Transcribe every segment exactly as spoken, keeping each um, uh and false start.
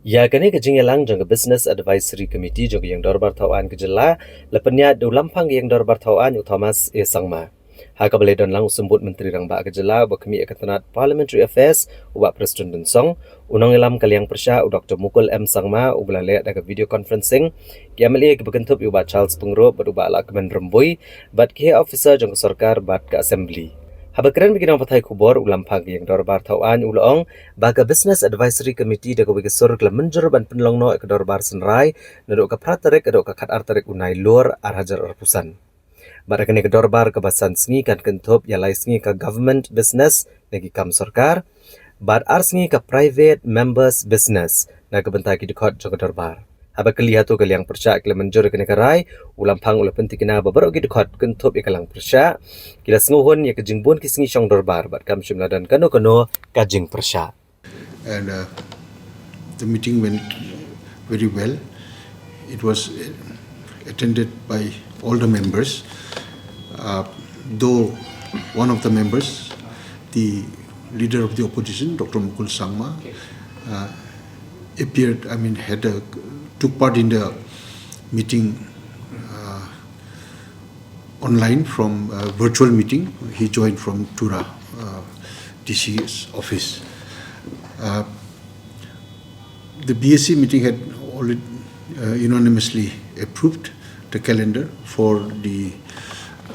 Ïa kane ka jingïalang jong ka Business Advisory Committee jong ka Ïing Dorbar Thaw Aiñ ka Jylla la pynïaid da u Lamphang ka Ïing Dorbar Thaw Aiñ u Thomas A Sangma. Ha kaba la don lang u Symbud Myntri Rangbah ka Jylla uba khmih ïa ka tnat Parliamentary Affairs u Bah Prestone Tynsong, u nongïalam ka liang pyrshah u Doktor Mukul M Sangma uba la leh da ka video conferencing, ki M L A kiba kynthup ïa u Bah Charles Pyngrope bad u Bah Lahkmen Rymbui, bad ki heh officer jong ka sorkar bad ka Assembly. Haba kren bad ki nongpathai khubor, u Lamphang ka Ïing Dorbar Thaw Aiñ u la ong ba ka Business Advisory Committee da kawei ka sur ka la mynjur ban pynlong noh ïa ka dorbar synrai naduh ka phra tarik haduh ka khatar tarik u Nailur ar hajar arphew san. Bad ha kane ka dorbar kaba san sngi kan kynthup ïa lai sngi ka government business, na ki kam sorkar, bad ar sngi ka private members business, na ka bynta ki dkhot jong ka dorbar. Haba kylli hato ka liang pyrshah ki la mynjur ïa kane ka rai, u Lamphang u la pynthikna ba baroh ki dkhot kynthup ïa ka liang pyrshah ki la sngewhun ïa ka jingbun ki sngi shong dorbar bad kam shym la don kano kano ka jingpyrshah. And uh, the meeting went very well. It was attended by all the members, uh, though one of the members, the leader of the opposition, Doctor Mukul Sangma, uh, appeared, I mean, had a, took part in the meeting uh, online from a virtual meeting. He joined from Tura uh, D C's office. Uh, the B A C meeting had already uh, unanimously approved the calendar for the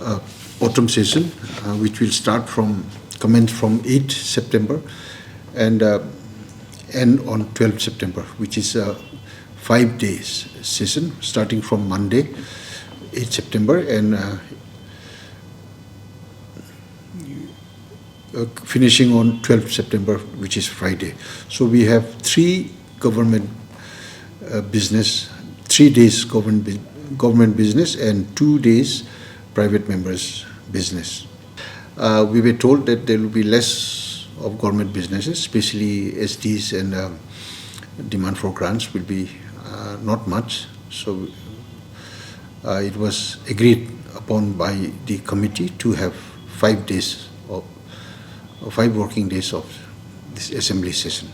uh, autumn session, uh, which will start from, commence from eighth September and uh, end on twelfth September, which is a five days session starting from Monday, eighth September, and uh, uh, finishing on twelfth September, which is Friday. So we have three government uh, business, three days government, bu- government business, and two days private members business. Uh, we were told that there will be less of government businesses, especially S Ds and um, demand for grants will be uh, not much. So uh, it was agreed upon by the committee to have five days of, five working days of this assembly session.